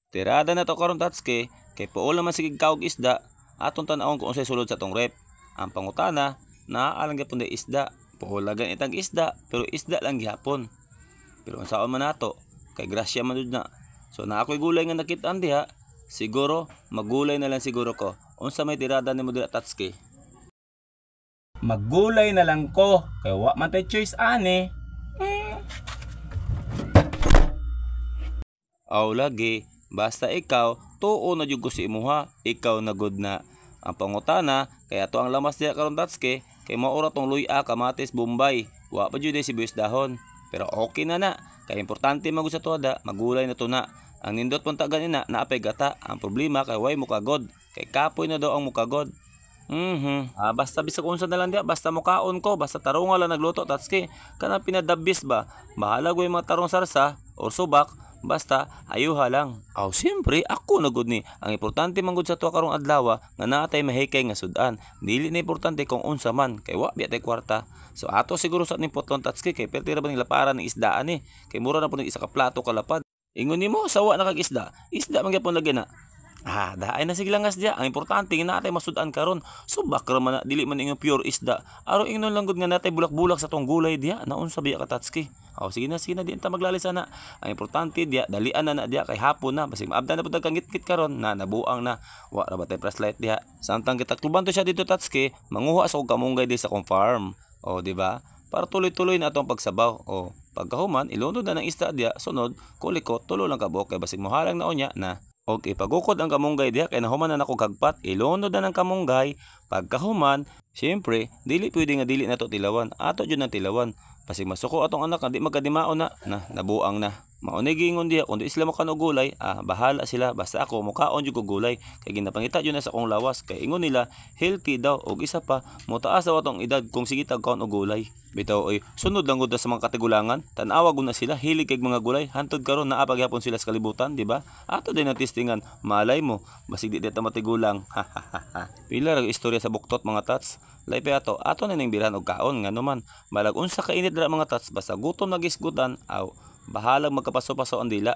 Tirada na to karon, Tatske, kay puol naman sige kaog isda, atong tan-awon kung unsay sulod sa tong rep. Ang pangutana, naa lang gyapon day isda. Puol lagan itag isda, pero isda lang gihapon. Pero unsaon man nato, kay grasya man jud na. So naa ko'y gulay nga nakit-an diha, siguro magulay na lang siguro ko. Unsa may tirada nimo dira, Tatske? Maggulay na lang ko, kay wa man tay choice ani. Aw lagi, basta ikaw, tuo na jud ko sa imuha, ikaw na gud na. Ang pangutana, kay ato ang lamas diha karon, Tatske, kay mao ra tong luya, kamatis, bombay. Wa pa jud sibuyas dahon. Pero okay na na, kay importante man gud sa tuada, magulay na to na. Ang nindot punta ganina, naapay gata. Ang problema kay way mukagod, kay kapoy na daw ang mukagod. Ah, basta bisag unsa na lang diha, basta mukaon ko, basta tarunga lang nagluto, Tatske. Kanang pinadabis ba? Bahala ko yung mga tarong sarsa or subak, basta ayuha lang. Aw, siyempre ako na gud ni. Ang importante man gud sa tuwa karong adlaw nga naa tay mahikay nga sudan. Dili na importante kung unsa man kay wa biya tay kwarta. So ato siguro sa ning potlon, Tatske, kay perti ra ba ning laparan ng isdaan ni. Kay mura na po ning isa ka plato kalapad. Ingon nimo sawa na kag isda. Isda man gyapon lagi na. Ah, daay na sige langas diya. Ang importante nga naa tay masud-an karon. Subak ra man na, dili man ingon pure isda. Aron ingnon lang gud nga natay bulak-bulak sa tong gulay diya. Naunsa biya ka, Tatski? Aw, sige na, di ta maglalis ana. Ang importante diya, dalian na na diya kay hapon na. Basig maabdan na pud kang ngitngit karon na nabuang na. Wa ra ba tay flashlight diha? Samtang gitakluban to siya dito, Tatski, manguha sa og kamunggay di sa akong farm. O, di ba? Para tuloy-tuloy na atong pagsabaw. O, pagkahuman, ilunod na ng isda diya, sunod, kulikot, tulo lang kabuok kay basig mohalang na unya na. Og ipagukod ang kamunggay diha kay nahuman na nako kagpat, ilunod na ng kamunggay. Pagkahuman, siyempre, dili pwede nga dili nato tilawan. Ato jud nang tilawan. Basig masuko atong anak nga di magkadimao na, na nabuang na. Mao ni giingon diha kung di sila makaon og gulay, ah, bahala sila, basta ako mukaon jud ko gulay kay ginapangita jud na sa akong lawas kay ingon nila healthy daw, og isa pa motaas daw atong edad kung sige tag kaon og gulay. Bitaw oy, sunod lang gud ta sa mga katigulangan, tan-awa gud na sila, hilig kay mga gulay, hantod karon naa pa gihapon sila sa kalibutan, di ba? Ato din na testingan, malay mo, basig di ta matigulang. Pila ra istorya sa buktot, mga tats. Lay pa ato, ato na ning bilhan og kaon ngano man. Balag unsa ka init dira, mga tats, basta gutom na gisgutan, aw bahalag magkapaso-paso ang dila.